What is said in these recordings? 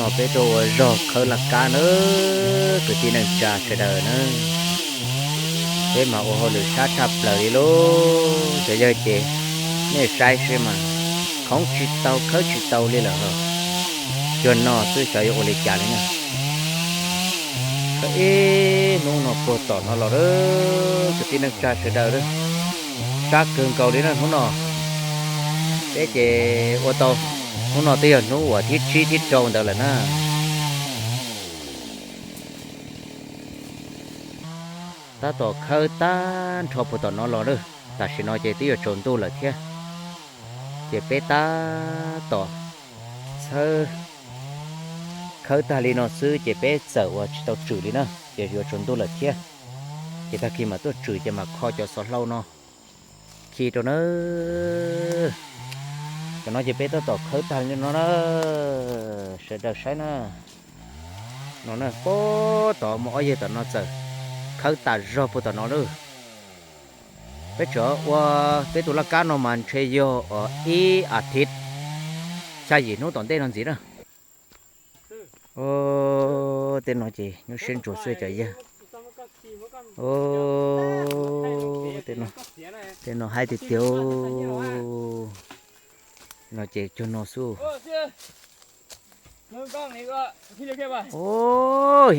Peb tuaj ua zog khawb laj kab na, kwv tij neej tsa sawv daws na. Peb mas ua hauj lwm sab tshaj plaws li lauj. Cov yawg ces nej saib seb mas, khoov tsis tau khawb tsis tau li lawm. Cuag no xwb xyov yuav ua li cas li na. Khawb ib hnub no puag tom no los, kwv tij neej tsa sawv daws, sab kawg nkaus li na hnub no. Peb ces ua tau, hnub no twb yog hnub uas thib tsib thib rau ntawd lawm na. Tab tom khawb tag nrho puag tom no los lawm, tam sim no ces twb yuav tsaus ntuj lawm thiab. Ces peb tab tom txhawb khawb tag li no xwb ces peb txawm ua tsis tau tswm li na, ces yuav tsaus ntuj lawm thiab. Ces tag kis mam tuaj tswm ces mam kho cov xov hlau no khi rau na. Cov no ces peb tab tom khawb tag li no na, sawv daws saib na. No na, puag tom mus ob yawg tom no txawm khawb tas zog puag tom no lawm. Peb tseem ua peb tus laj kab no mas ntshe yog ib as thiv, xya yim hnub tom ntej no ntxiv na. Tej no ces nyuaj siab ntsuav xwb cov yawg. Tej no haib tiag tiag. No ces cuag no xwb.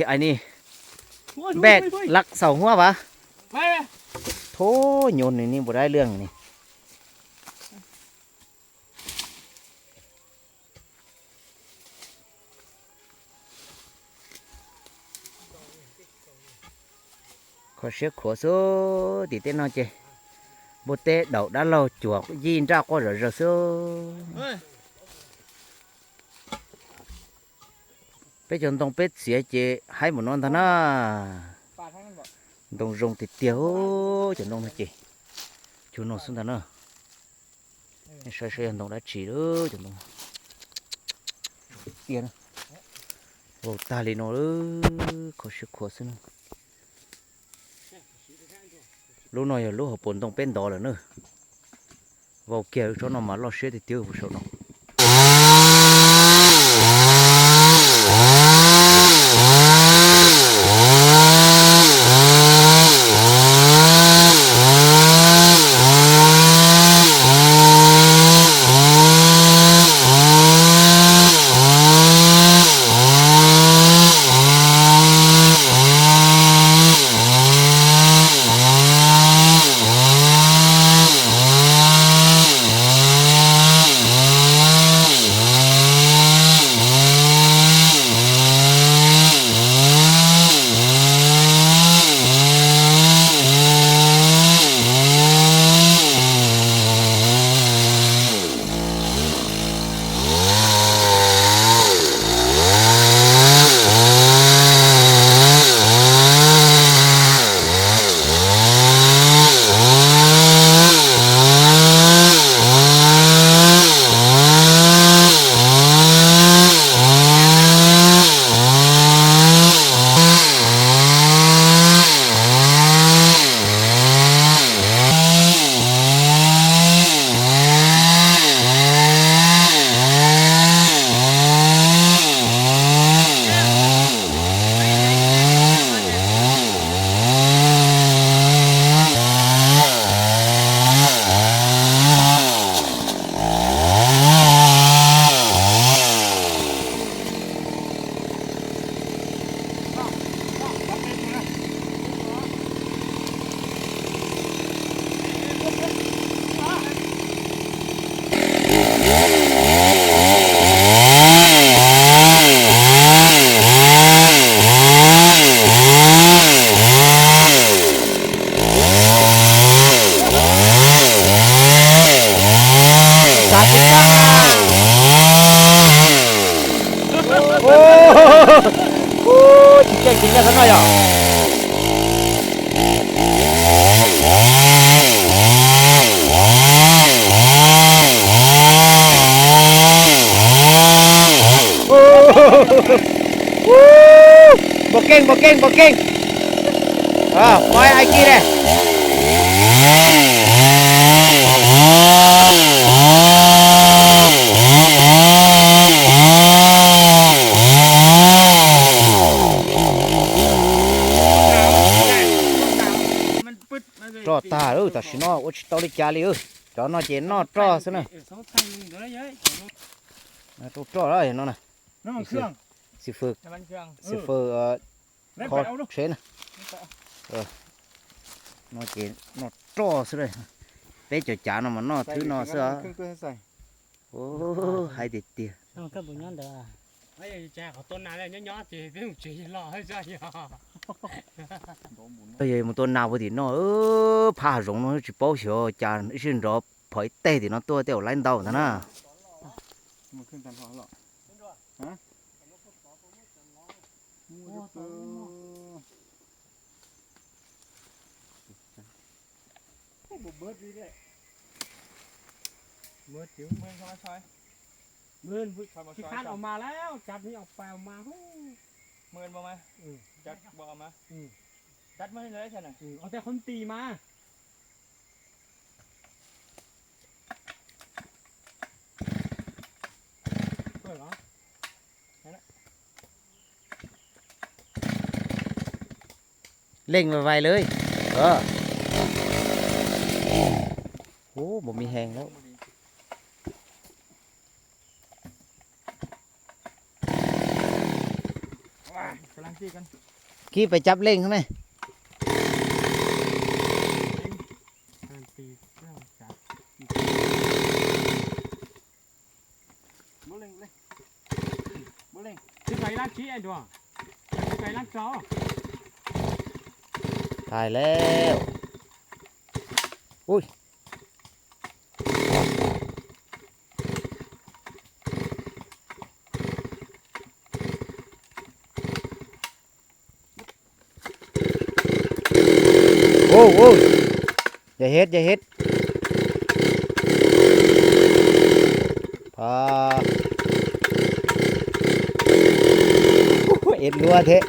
Ais ni, npej laj xaus huab vas. Thub nyuv nws ni npua dab lwj ni. Kho siab khuav xwb, tim tej no ces npua teb daum dab laug cuam yij nraj quaj zom zaws xwb. Peb cov ntoo peb txiav ces haib npaum no ntag na. Ntoo zoo tiag tiag, cov ntoo no ces cuag no xwb ntag na. Saib saib yog ntoo dab tsi lawm cov ntoo. Tiag, vau tag li no, kho siab khuav xwb na. Lub no yog lub hauv paus ntoo peb ntov lawm na. Vau kiag tsob no mas loj siab tiag tiag puag saum no. Tsis tseem tsis nyob qhov no yog. Npau keej, npau keej, npau keej. Pov ai kis ne. Tam sim no ua tsis tau li cas li. Cov no ces noj roj xwb na. Roj roj no na. Xi fw, xi fw kho tsheb na. No ces noj roj xwb. Peb cov cav no mas noj thwb no xwb. Haib tiag tiag. Yog mus tua nas puag tim no, phab hav zoov no tsis paub xyov cas ib sij nrov phom ib teg tim no tuaj tej zaum laib ntau ntag na. Tsis khab ua mas lawm, cab ni ua pais ua mas. Cab ua mas, cab ua tej qhov tis mas. Leej vais vais lawm. Ub, mus me heev lawm. Kib pais cab leej ne. Thaij lawm. Ui. Dai hib, dai hib. Ib luaj thiab.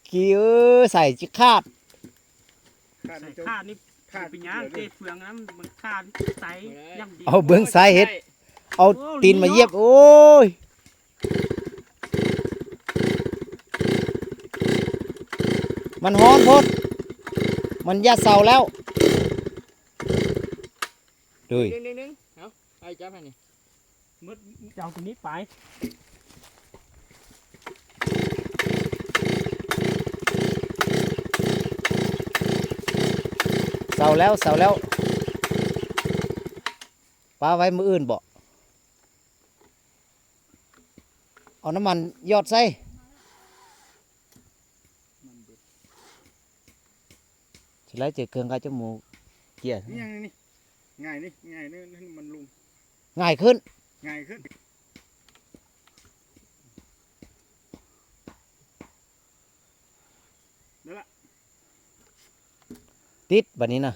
Kib, xais tsis khaj. Au bớng xaiv hib, au tin mas yiab ui. Mas hov phod, mas ya xaus lawm. Xaus lawm, xaus lawm. Pab vaib mub wj npom. Au nab mas yoj xaiv. Tsis laib ces kawg nqa coj mus cia. Ngaim khwb. Tib npaum ni na.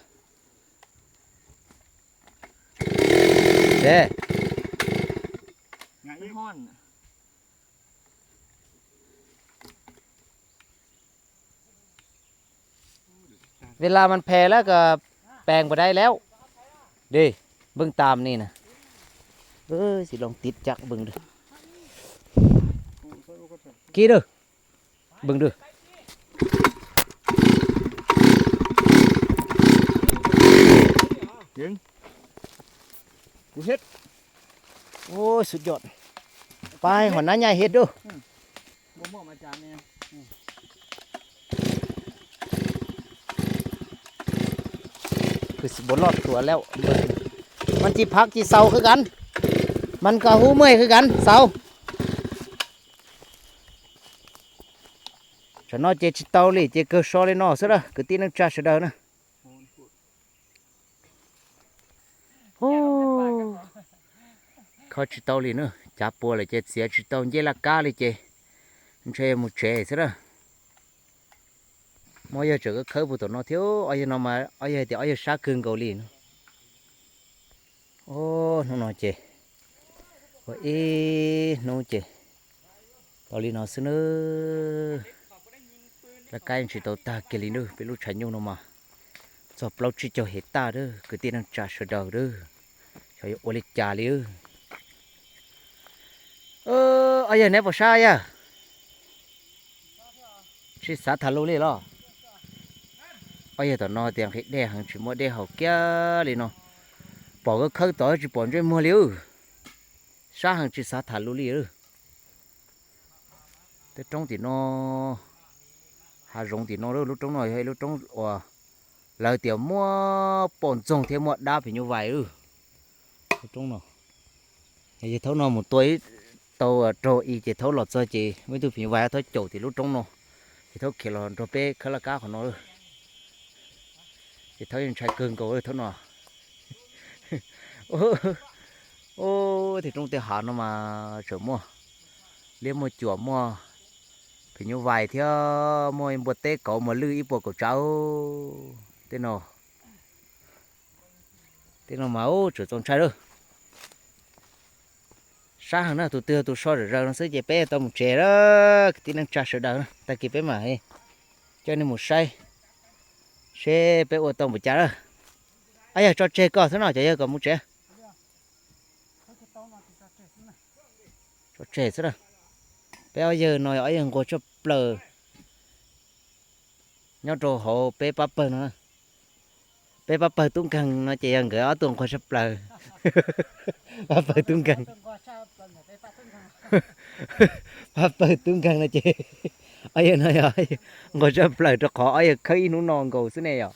Ves las mas phem lawm, koj pees puas dai lawm. Dej npwj tas ni na. Xi loo tib caj npwj. Kib dwb, npwj dwb. Ua xub yom. Pab hom nab nyaij hiab dub. Kws xi npua loj tuaj lawm. Mas tsis phaj tsis xaus khwb kav, mas kom hub muaj khwb kav xaus. Tsam no ces tsis tau li ces kawg so li no xwb na kwv tij neej tsa sawv daws na. Kho tsis tau li na, cav puas lawm ces txiav tsis tau ncej laj kab li ces ntshe mus tsev xwb na. Muab yawg tseem khawb puag tom no thiab, ob yawg no mas ob yawg tias ob yawg sab kawg nkaus li no. Hnub no ces ua ib hnub ces tau li no xwb nawb. Laj kab tsis tau tag kiag li nawb, peb lub tshav nyuj no mas txog plaub tsib caug hais tas nawb kwv tij neej tsa sawv daws nawb. Xyov yuav ua li cas li. Ob yawg neb puas sab yawg? Tsis xav tham lus li los? Ob yawg tom no tias nqhis dej heev tsis muaj dej haus kiag li no. Pom nkawd khawb tod tsis pom ntsej muag li. Sab heev tsis xav tham lus li. Tej roob tim no, hav zoov tim no, lub roob no yog ib lub roob uas lawv tias muaj poj ntxoog thiab muaj dab phim nyuj vais. Lub roob no, yawg thaub no mus tua ib tau raug i ces thaub los txog ces muaj ib tug phim nyuj vais thaub caum tim lub roob no, ces thaub khiav los nrog peb khawb laj kab qhov no. Ces thaub yeej ntshai kawg nkaus thaub no. Ub, tej roob tej hav no mas tseem muaj liab muaj cuam, muaj phim nyuj vais thiab muaj npua teb kauv mos lwj ib puas kaum tsawv. Tej no, tej no mas ub tseem txaus ntshai lawm. Sab heev na, tus twg tus so zom zaws no xwb ces peb tau mus tsev lawm kwv tij neej tsa sawv daws na. Tag kis peb mam coj nej mus saib seb peb ua tau npaum cas lawm. Ob yawg tso tseg koj xwb no, cov yawg kom mus tsev. Tso tseg xwb na. Peb ob yawg no yog ob yawg nquag tshaj plaws nyob rau hauv peb pab pawg no. Peb pab pawg tub nkeeg no ces yog nkawd ob tug nquag tshaj plaws. Pab pawg tub nkeeg, pab pawg tub nkeeg no ces ob yawg no yog nquag tshaj plaws rau qhov ob yawg khawb ib hnub no nkaus xwb ne yom.